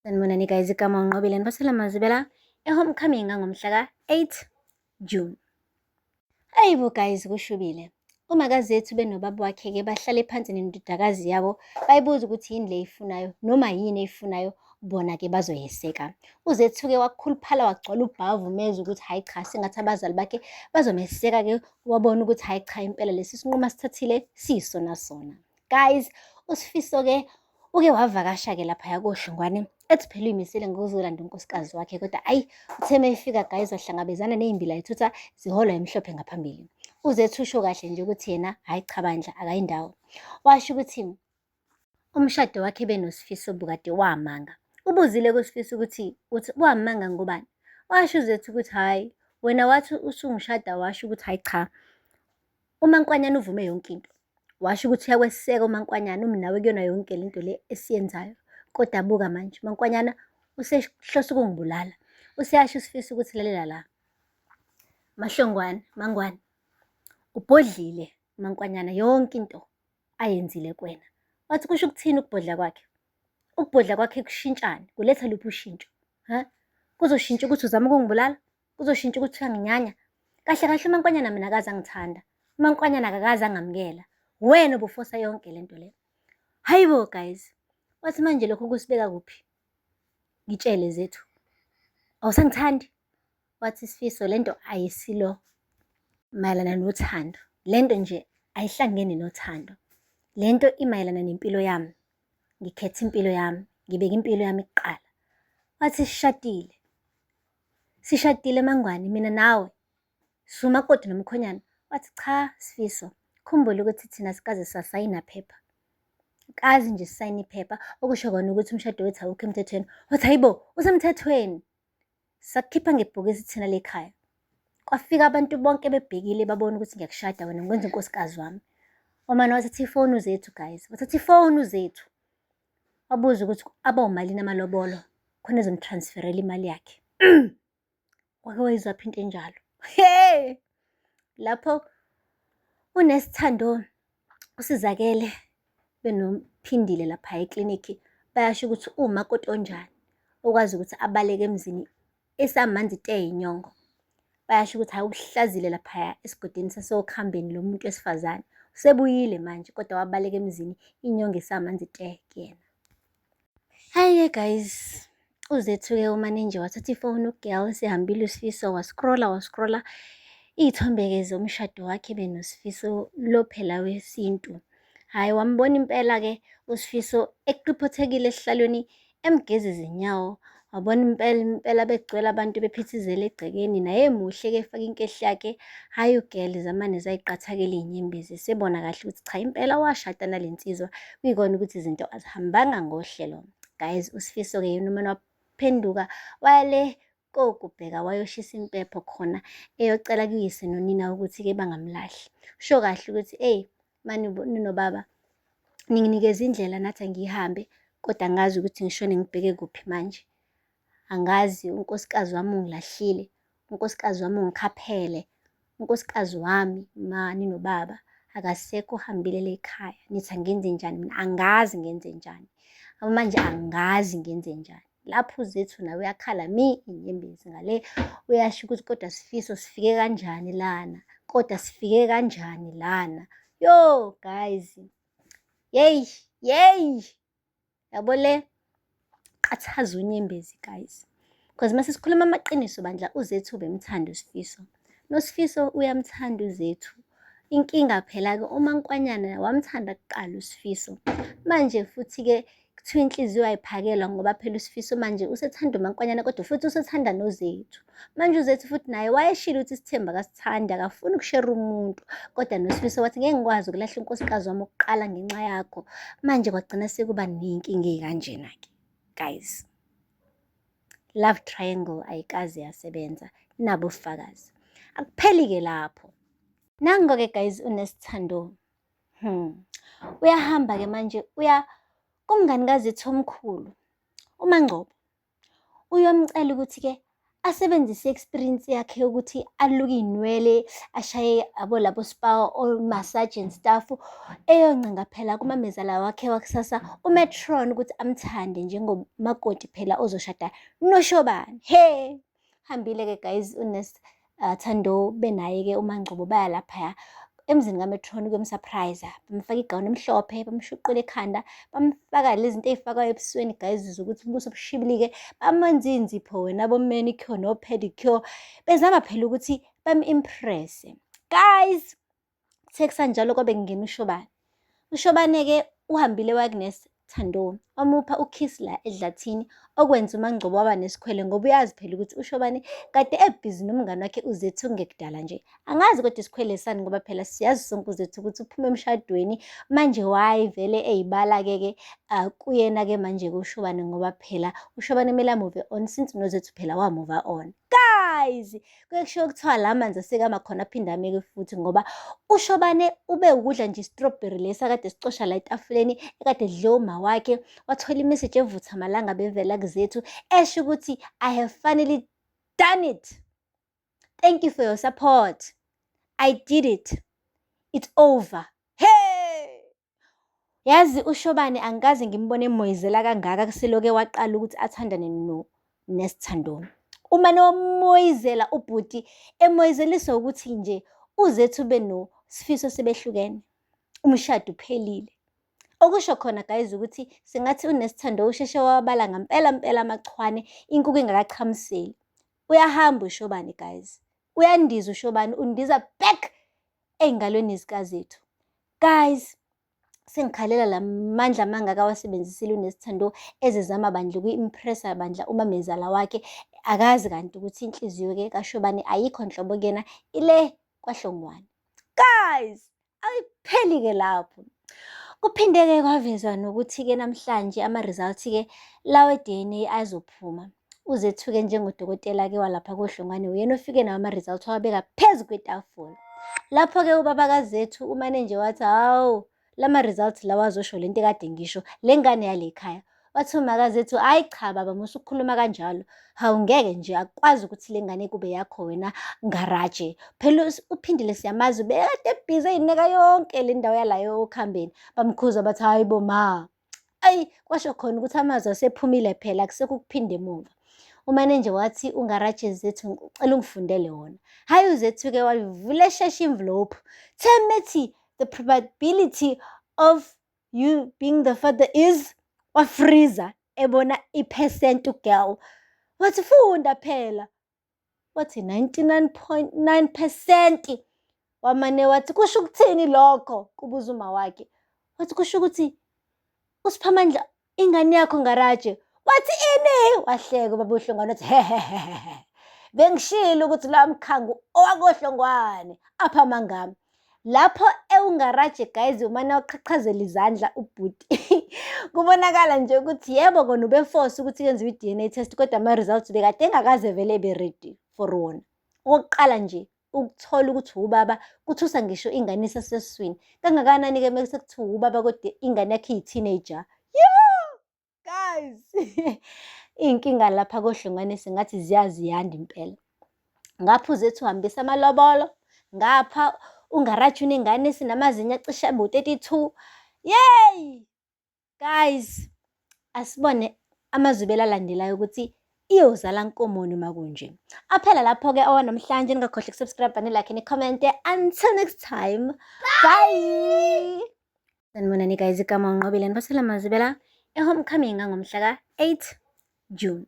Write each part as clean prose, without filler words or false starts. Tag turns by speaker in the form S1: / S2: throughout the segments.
S1: Sanibonani guys, igama uNqobile nibasela Mazibela e-homecoming ngangomhla ka-8 June. Ayibo guys, kushubile. Umakazethu benobaba wakhe-ke bahlale phansi nendodakazi yabo bayibuza ukuthi yini le eyifunayo noma yini eyifunayo bona-ke bazoyeseka. Uzethu-ke wakhuluphala wagcwala ubhavu meza ukuthi hhayi cha sengathi abazali bakhe bazomeseka-ke wabona ukuthi hhayi cha impela lesi sinqumo asithathile siyisona sona. Guys, uSifiso-ke uke wavakasha-ke laphaya koHlongwane ethi phela uyimisele ngokuzolanda unkosikazi wakhe kodwa ayi uthe uma efika guys wahlangabezana ney'mbila ethutha ziholwa emhlophe ngaphambili. Uzethu usho kahle nje ukuthi yena hhayi cha bandla akayindawo. Washo ukuthi umshado wakhe benoSifiso bukade wamanga. Ubuzile kuSifiso ukuthi uthi wamanga ngobani? Washo uZethu ukuthi hhayi wena wathi usungishada washo ukuthi hhayi cha uMankwanyana uvume yonke into. Washo ukuthi uyakweseka uMankwanyana umi nawe kuyona yonke le nto le esiyenzayo. Kodwa buka manje uMankwanyana usehlose ukungibulala. Useyasho uSifiso ukuthi lalela la. Mahlongwane, Mangwane, ubhodlile uMankwanyana yonke into ayenzile kuwena. Wathi kusho ukuthini ukubhodla kwakhe? Ukubhodla kwakhe kushintshani? Kuletha luphi ushintsho? Ha? Kuzoshintsha ukuthi uzama ukungibulala? Kuzoshintsha ukuthi uyanginyanya? Kahle kahle uMankwanyana mina akaze angithanda. UMankwanyana akakaze angamukela. Wena ubufosa yonke le nto le. Hayibo guys, wathi manje lokho kusibeka kuphi? Ngitshele Zethu. Awusangithandi? Wathi Sifiso le nto ayisilo mayelana nothando. Le nto nje ayihlangene nothando. Le nto imayelana nempilo yami. Ngikhetha impilo yami, ngibeka impilo yami kuqala. Wathi sishadile. Sishadile Mangwane mina nawe. Siwumakoti nomkhonyana. Wathi cha Sifiso, khumbula ukuthi thina sikaze sasayina phepha. Kazi nje sisayina iphepha okusho kona ukuthi umshado wethu awukho emthethweni. Wathi hayibo, usemthethweni. Sakukhipha ngebhokisi thina lekhaya. Kwafika abantu bonke bebhekile babona ukuthi ngiyakushada wena ngikwenza unkosikazi wami. Wamane wathatha ifoni uZethu guys, wathatha ifoni uZethu. Wabuza ukuthi abawumalini amalobolo khona ezomtransferela imali yakhe. Wake wayizwaphi into enjalo? Hey! Lapho uNesithando usizakele benoPhindile lapha eklinikhi bayasho ukuthi uwumakoti onjani okwazi ukuthi abaleke emzini esamanzi te inyongo. Bayasho ukuthi hhayi uhlazile laphaya esigodini sasokhambeni lo muntu wesifazane. Usebuyile manje kodwa wabaleka emzini inyongo isamanzi te kuyena. Hhayi-ke guys, uZethu-ke umane nje wathatha ifoni u-girl sehambile uSifiso waskrola waskrola iy'thombe-ke zomshado wakhe benoSifiso lo phela wesintu. Hhayi wambona impela-ke uSifiso eqiphothekile esihlalweni emgeza izinyawo wabona impela impela begcwele abantu bephithizela egcekeni naye emuhle-ke efake inkehli yakhe. Hhayi u-girl zamane zayiqathakela iy'nyembezi esebona kahle ukuthi cha impela washada nale nsizwa kuyikona ukuthi izinto azihambanga ngohlelo. Guys, uSifiso-ke yena umane waphenduka waya le kokubheka wayoshisa impepho khona eyocela kuyise nonina ukuthi-ke bangamlahli. Usho kahle ukuthi eyi mani ninobaba ninginikeza indlela nathi angiyihambe kodwa angazi ukuthi ngishone ngibheke kuphi manje. Angazi unkosikazi wami ungilahlile, unkosikazi wami ungikhaphele, unkosikazi wami ma ninobaba akasekho uhambile le ekhaya. Nithi angenze njani mina? Angazi ngenze njani. Manje angazi ngenze njani. Lapho uZethu nawe uyakhala mi inyembezi ngale uyasho ukuthi kodwa Sifiso sifike kanjani lana? Kodwa sifike kanjani lana? Yo guys, yeyi yeyi yabo le qathaza unyembezi guys. Because mase sikhuluma amaqiniso bandla uZethu ubemthanda uSifiso. NoSifiso uyamthanda uZethu. Inkinga phela-ke uMankwanyana wamthanda kuqala uSifiso. Manje futhi-ke kuthiwa inhliziyo ayiphakelwa ngoba phela uSifiso manje usethanda uMankwanyana kodwa futhi usethanda noZethu. Manje uZethu futhi naye wayeshilo ukuthi isithembu akasithandi akafuni ukushera umuntu. Kodwa noSifiso wathi ngeke ngikwazi ukulahla unkosikazi wami wokuqala ngenxa yakho. Manje kwagcina sekuba ney'nkinga ey'kanjena-ke guys. Love triangle ayikaze yasebenza, nabo ubufakazi. Akupheli-ke lapho. Nango-ke guys uNesithando. Uyahamba-ke manje uya kumngani kaZethu omkhulu, uMaNgcobo. Uyomcela ukuthi-ke Asebenzise i-experience yakhe yokuthi aluke iy'nwele, ashaye yabo labo spa o-massage and stuff. Eyoncenga phela kumamezala wakhe wakusasa u-matron ukuthi amthande njengomakoti phela ozoshada noShobane. He! Hambile-ke guys u-nurse Thando benaye-ke uMaNgcobo baya laphaya emzini ka-matron ukuyom-surprise-a. Bamfaka igawuni emhlophe, bamshuqula ekhanda, bamfaka lezi zinto ey'fakwayo ebusweni guys zokuthi ubuso bushibilike, bamenza iy'nzipho wena bo-manicure no-pedicure, bezama phela ukuthi bam-impress-e. Guys, kuthe kusanjalo kwabe kungena uShobane. UShobane-ke uhambile waya kunesi Thando, wamupha u-kiss la edlathini okwenza uMaNgcobo waba nesikhwele ngoba uyazi phela ukuthi uShobane kade ebhizi nomngani wakhe uZethu kungekudala nje. Angazi kodwa isikhwele sani ngoba phela siyazi sonke uZethu ukuthi uphuma emshadweni manje why vele eyibala-ke ke kuyena-ke manje-ke uShobane ngoba phela uShobane kumele a-move on since noZethu phela wa-move on. Guys, kuye kushiwo kuthiwa la manzi asekama khona aphinde ameke futhi ngoba uShobane ube ukudla nje i-strawberry lesi akade sicosha la etafuleni ekade edliwe uma wakhe. Wathola imeseji evutha amalanga bevela kuZethu esho ukuthi I have finally done it. Thank you for your support. I did it. It's over. Hey! Yazi uShobane angikaze ngimbone emoyizela kangaka kuseloke waqala ukuthi athandane no-nurse Thando. Umane wamoyizela ubhuti emoyizeliswa ukuthi nje uZethu benoSifiso sebehlukene. Umshado uphelile. Okusho khona guys ukuthi singathi u-nurse Thando usheshe wawabala ngampela mpela amachwane inkukhu ingakachamiseli. Uyahamba uShobane guys. Uyandiza uShobane, undiza back ey'ngalweni zikaZethu. Guys, sengikhalela la mandla amangaka awasebenzisile u-nurse Thando ezezama bandla ukuyi-impress-a bandla umamezala wakhe. Akazi kanti ukuthi inhliziyo-ke kaShobane ayikho nhlobo kuyena ile kwaHlongwane. Guys, ayipheli-ke lapho. Kuphinde-ke kwavezwa nokuthi-ke namhlanje ama-results-ke lawa e-D_N_A azophuma. UZethu-ke njengodokotela-ke walapha koHlongwane uyena ofike nawo ama-results wawabeka phezu kwetafula. Lapho-ke ubaba kaZethu umane nje wathi hawu lama-results lawa azosho lento ekade ngisho le ngane yale khaya. Wathi umakaZethu hhayi cha baba musa ukukhuluma kanjalo. Hawu ngeke nje akukwazi ukuthi le ngane kube yakho wena ngaraje. Phela uPhindile siyamazi ubekade ebhizi eyineka yonke le ndawo yala okuhambeni. Bamkhuza bathi hhayi bo ma. Ayi kwasho khona ukuthi amazwi asephumile phela akusekho ukuphinda emuva. Umane nje wathi ungaraje Zethu ngicela ungifundele wona. Hhayi uZethu-ke walivula eshesha envelope. Themethi the probability of you being the father is wafreeza ebona i-percent u-girl. Wathi funda phela. Wathi 99.9%. Wamane wathi kusho ukuthini lokho? Kubuza uma wakhe. Wathi kusho ukuthi uSiphamandla ingane yakho ngaraje. Wathi ini? Wahleka ubaba uHlongwane wathi hehehehe. Bengishilo ukuthi la mkhangu owakoHlongwane apha amangami. Lapho ewungaraje guys umane waqhaqhazela izandla ubhuti. Kubonakala nje ukuthi yebo kona ube-force ukuthi kwenziwe i-D_N_A test kodwa ama-results bekade engakaze vele ebe ready for wona. Okokuqala nje ukuthola ukuthi ubaba kuthusa ngisho ingane isasesiswini. Kangakanani-ke mese kuthiwa ubaba kodwa ingane yakhe iyi-teenager. Yo! Guys! Iy'nkinga lapha koHlongwane singathi ziyaziyanda impela. Ngapha uZethu uhambisa amalobolo, ngapha ungaraji unengane esinamazinyo acishe abe u-32. Yey! Guys, asibone amazwibela alandelayo ukuthi iyozala nkomoni uma kunje. Aphela lapho-ke owanamhlanje, ningakhohlwa uku-subscribe, ni-like, ni-comment. Until next time, bye! Sanibonani guys, igama uNqobile nibasela mazibela e-homecoming ngomhla ka-8 June.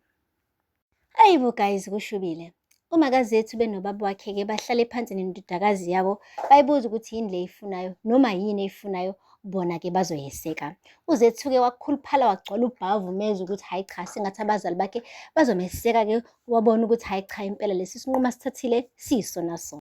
S1: Hayibo guys, kushubile. UmakaZethu benobaba wakhe-ke bahlale phansi nendodakazi yabo bayibuza ukuthi yini le eyifunayo noma yini eyifunayo bona-ke bazoyeseka. UZethu-ke wakhuluphala wagcwala ubhavu mezwa ukuthi hhayi cha sengathi abazali bakhe bazomeseka-ke wabona ukuthi hhayi cha impela lesi sinqumo asithathile siyisona sona.